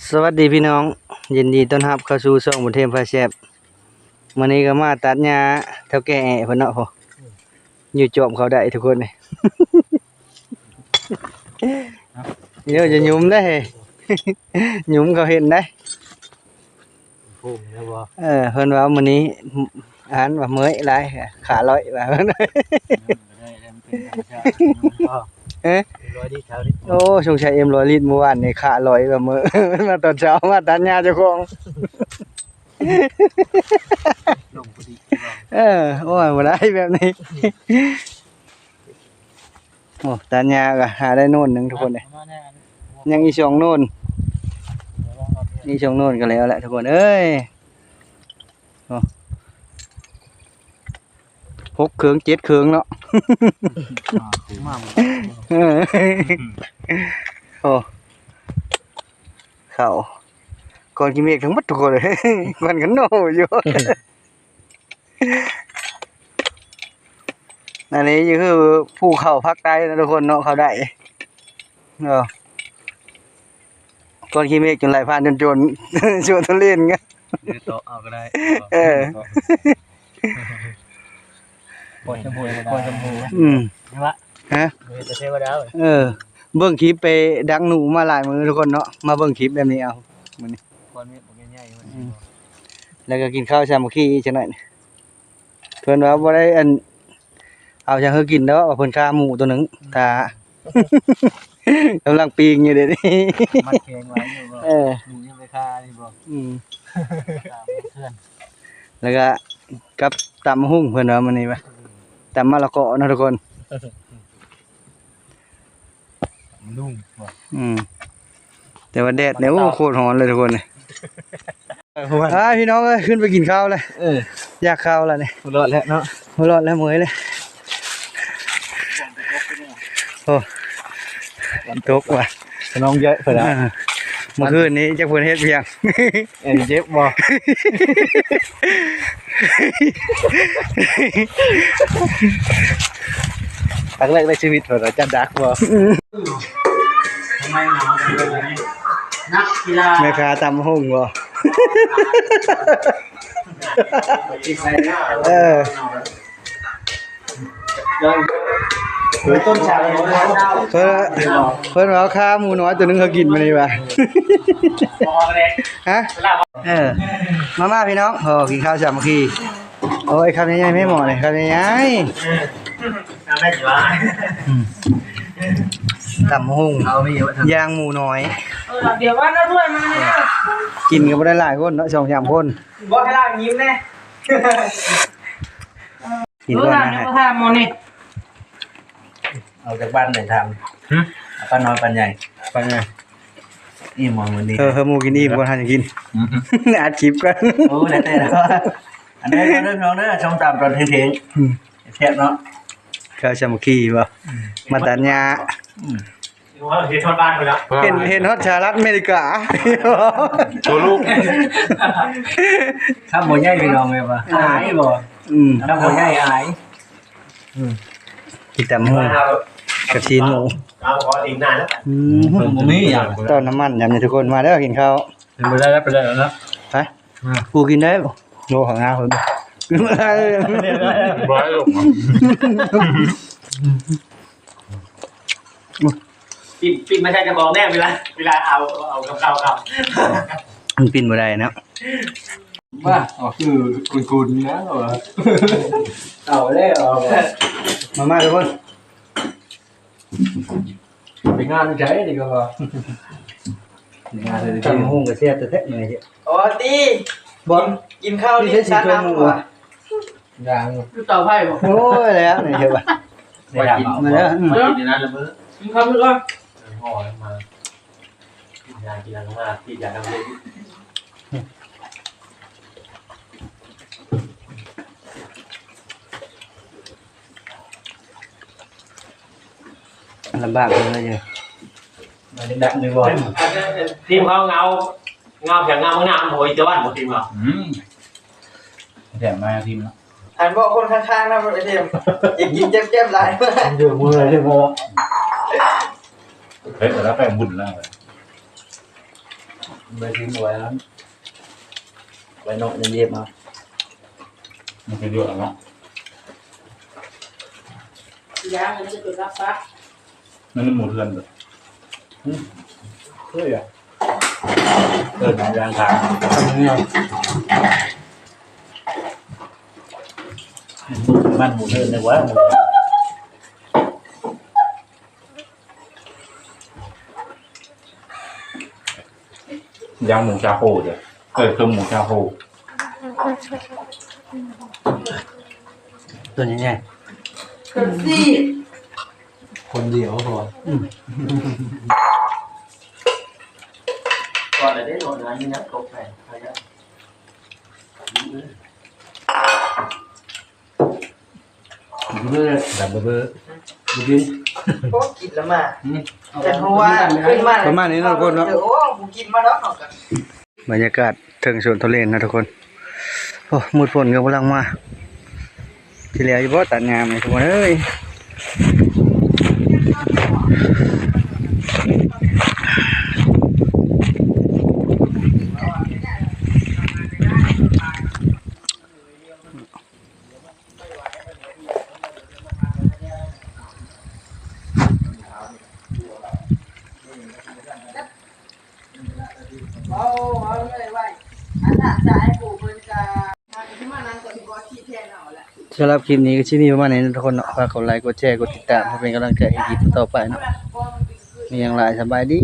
ສະຫວັດດີພີ່ນ້ອງ ຍິນດີຕ້ອນຮັບເຂົ້າສູ່ຊ່ອງບຸນເທມພາແຊບ. ມື້ນີ້ກໍມາຕັດຫຍ້າເຖົ້າແກ່ແອະເພິ່ນເນາະ ໂອ້ ຢູ່ຈອມເຂົາໄດ້ທຸກຄົນເດ ໂຍ ຢ່າຫຍຸມເດ້ ຫຍຸມເຂົາເຫັນໄດ໋. ເອີ ເພິ່ນວ່າມື້ນີ້ ອ່ານວ່າເມື່ອຍຫຼາຍ ຂາລອຍວ່າ ເອີ ໂອ້ ສົງໄສເອັມຮ້ອຍລິດ ມື້ວານນີ້ຂາລອຍວ່າເມື່ອຍ ມາຕອນເຊົ້າມາຕັດຫຍ້າເຈົ້າຂອງ ເອີ ໂອ້ຍ ບໍ່ໄດ້ແບບນີ້. ໂອ້ ຕັດຫຍ້າກໍຫາໄດ້ໂນນໜຶ່ງທຸກຄົນເດ ຍັງອີກສອງໂນນ ອີກສອງໂນນກໍແລ້ວແຫຼະທຸກຄົນເອີຍ. ໂອ້ ຫົກເຄິ່ງເຈັດເຄິ່ງເນາະ ເອີ ໂອ້ ເຂົ້າ ກ້ອນຂີ້ເມກທັງໝົດທຸກຄົນເລີຍ ກ້ອນກັນໂນຢູ່. ອັນນີ້ຄືພູເຂົາພາກໃຕ້ນະທຸກຄົນເນາະ ເຂົາໄດ້ ເອີ ກ້ອນຂີ້ເມກຈົນໄຫຼຜ່ານຈົນໆ ຊົ່ວທຸເລນ ເອີ ເກາະເອົາກໍໄດ້ ເອີ ພໍຊຳພູ ພໍຊຳພູ ອືມ ຮະ ເອີ ເບິ່ງຄລິບໄປດັກໜູມາຫຼາຍມື້ທຸກຄົນເນາະ ມາເບິ່ງຄລິບແບບນີ້ເອົາມື້ນີ້ ກ້ອນເມັດບັກໃຫຍ່ໆ ອືມ ແລ້ວກໍກິນເຂົ້າສາມັກຄີອີກຈັກໜ້ອຍ ເພິ່ນວ່າບໍ່ໄດ້ອັນ ເອົາຫຍັງໃຫ້ກິນດອກ ວ່າເພິ່ນຂ້າໝູຕົວໜຶ່ງ ຖ້າ ກຳລັງປີ້ງຢູ່ເດນີ້ ມັດແຂງໄວ້ຢູ່ບໍ່ ເອີ ໝູຍັງໄປຂ້າຢູ່ບໍ່ ອືມ ຂ້າໝູເຖື່ອນ ແລ້ວກໍກັບຕຳບັກຫຸ່ງເພິ່ນວ່າມື້ນີ້ວ່າ ອືມ ຕຳມະລະກອເນາະທຸກຄົນ. ລຸງ ອືມ ແຕ່ວ່າແດດນີ້ ໂອ້ ໂຄດຮ້ອນເລີຍທຸກຄົນນີ້ ເອີ ພີ່ນ້ອງເອີຍ ຂຶ້ນໄປກິນເຂົ້າແລ້ວ ເອີ ຢາກເຂົ້າແລ້ວນີ້ ບໍ່ລອດແລ້ວເນາະ ບໍ່ລອດແລ້ວ ເມື່ອຍແລ້ວ ໂອ້ ຝົນຕົກວ່ະ ຂະນອງເຍີະເພິ່ນ ເອີ ເມື່ອຄືນນີ້ຈັກເພິ່ນເຮັດຫຍັງ ເອັນເຈັບບໍ່ ຄັ້ງແລກໃນຊີວິດເພິ່ນວ່າຈະດັກບໍ່ ແມ່ຄ້າຕຳບັກຫຸ່ງບໍ່ ເອີ ເພິ່ນ ເພິ່ນວ່າຂ້າໝູນ້ອຍຕົວໜຶ່ງເຂົາກິນມື້ນີ້ວ່າ ຮະ ເອີ ມາໆ ພີ່ນ້ອງ ໂອ້ ກິນເຂົ້າສາມັກຄີ ໂອ້ຍ ຄຳໃຫຍ່ໆ ແມ່ໝໍນີ້ ຄຳໃຫຍ່ໆ ອືມ ຕຳບັກຫຸ່ງ ເອົາມີຢູ່ ຍ່າງໝູນ້ອຍ ເອີ ດຽວວ່າເອົາຖ້ວຍມາໃຫ້ ກິນກໍບໍ່ໄດ້ຫຼາຍຄົນເນາະ ສອງສາມຄົນ ບໍ່ໃຫ້ລາວຍິ້ມແດ່ ກິນກ່ອນນະ ເອີ ຖາມໝໍນີ້ ເອົາຈາກບ້ານໄດ້ຖາມ ຫຶ ປ້ານ້ອຍປ້າໃຫຍ່ ປ້າໃຫຍ່ ອີ່ມບໍ່ມື້ນີ້ ເອີ ເອີ ໝູກິນອີ່ມກ່ອນ ຫາຫຍັງກິນ ອືມ ອັດຄລິບກ່ອນ ໂອ້ ແລ້ວແຕ່ເນາະ ອັນນີ້ເດີພີ່ນ້ອງເດີ ສົ້ມຕຳຕອນທ່ຽງໆ ອືມ ແຊບເນາະ ເຂົ້າສາມັກຄີບໍ່ ອືມ ມາຕັດຫຍ້າ ອືມ ເຫັນຮອດບ້ານພຸ້ນແລ້ວ ເຫັນ ເຫັນຮອດສະຫະລັດອາເມລິກາ ໂຕລູກ ຄຳບໍ່ໃຫຍ່ພີ່ນ້ອງແມ່ນບໍ່ ອາຍບໍ່ ອືມ ຄຳບໍ່ໃຫຍ່ອາຍ ອືມ ກິນຕຳບັກຫຸ່ງກັບຊີ້ນໝູ ເອົາຂໍອີກນານແລ້ວ ອືມ ບໍ່ມີຫຍັງ ຕອນນ້ຳມັນຍາມນີ້ທຸກຄົນ ມາເດີກິນເຂົ້າ ກິນບໍ່ໄດ້ແລ້ວ ໄປໄດ້ແລ້ວນະ ໄປ ອືມ ກູກິນໄດ້ ໂລຂອງງາເພິ່ນ ບໍ່ໄດ້ ບໍ່ໄດ້ລູກ ປີ້ນ ປີ້ນມາໃສ່ກະບອກແນ່ ເວລາ ເວລາເອົາ ເອົາກັບເຂົ້າ ມັນປິ່ນບໍ່ໄດ້ເນາະ ວ່າ ອໍ ຄືຄຸ້ນໆນະ ເອົາແລ້ວ ມາ ມາທຸກຄົນ ໄປງານໃສນີ້ກໍວ່າ ໄປງານເລີຍ ຕຳບັກຫຸ່ງກໍແຊບແທ້ໆ ມື້ນີ້ ອໍ ຕິ ບໍ່ ກິນເຂົ້ານີ້ ນີ້ໃສ່ສີ ຕັດ ເຄື່ອງ ນ້ຳ ໝູ ຫວາ ຢ່າງຢູ່ເຕົາໄຟບໍ່ ໂອ້ຍ ແລ້ວນີ້ເຫັນບໍ່ ໄດ້ຖາມເອົາ ມາເດີ ອືມ ກິນໃນນັ້ນລະມື້ ກິນເຂົ້າມື້ກ່ອນ ເອີ ຫໍ່ມາ ກິນຢາ ກິນຢາ ກິນຢາ ລຳບາກເລີຍ ມາດັກໆ ນີ້ບໍ່ ທີມເຮົາເງົາ ເງົາແຂງເງົາເມືອງນາມ ໂຫຍ ຈະວັນບໍ່ທີມເຮົາ ອືມ ແຖມມາທີມເນາະ ອັນບອກຄົນຂ້າງໆນຳ ໄອ້ທີມ ຢາກກິນແຈບໆ ຫຼາຍ ຢູ່ມື້ໃດເດ້ບໍ່ ເຮັດແລ້ວແປ້ງບຸນແລ້ວ. ໄປກິນໄວ້ນັ້ນ ໄວ້ເນາະ ຢ່າເຢັບເອົາ ມັນກະເຍອະເນາະ ຢ່າງມັນຈະເປັນລາບປະ ມັນໝູເຖື່ອນເດີ ອືມ ເອີຍ ເອີ ນາງຢາງທາງ ມັນໝູເຖື່ອນເດ້ວ່າ ຍ່າງໝູຊາໂຄເດ້ ເອີ ຄືໝູຊາໂຄ ຕົວໃຫຍ່ໆ ເປັບຊີ ຄົນດຽວພໍ ອືມ ກ່ອນລະເດ້ ໂດນອັນນີ້ຍັງຕົກໄປ ດຳເບີ ບໍ່ກິນ ໂອ້ ກິນລະມາ ອືມ ແຕ່ເພາະວ່າຂຶ້ນມາ ປະມານນີ້ເນາະ ທຸກຄົນເນາະ ໂອ້ ບໍ່ກິນມາດອກເຮົາກະ ບັນຍາກາດເທິງສວນທຸເລນເນາະທຸກຄົນ ໂອ້ ມືດຝົນກະກຳລັງມາ ຊິແລ້ວຢູ່ບໍ່ ຕັດຫຍ້ານີ້ທຸກຄົນເອີຍ. ສຳລັບຄລິບນີ້ກະຊິມີປະມານນີ້ເນາະທຸກຄົນເນາະ ຝາກກົດໄລ ກົດແຊ ກົດຕິດຕາມ ເພື່ອເປັນກຳລັງໃຈໃຫ້ຄລິບຕໍ່ໄປເນາະ ມີຫຍັງຫຼາຍ ສະບາຍດີ.